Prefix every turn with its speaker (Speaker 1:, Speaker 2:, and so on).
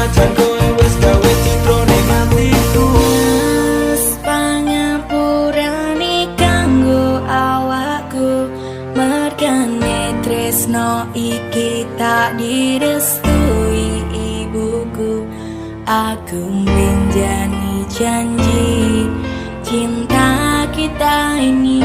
Speaker 1: Senajan kowe wis gawe cidro ning atiku.
Speaker 2: Mas, pangapurane kanggo awakku. Mergane tresno iki tak direstui ibuku. Aku menjani janji cinta kita ini.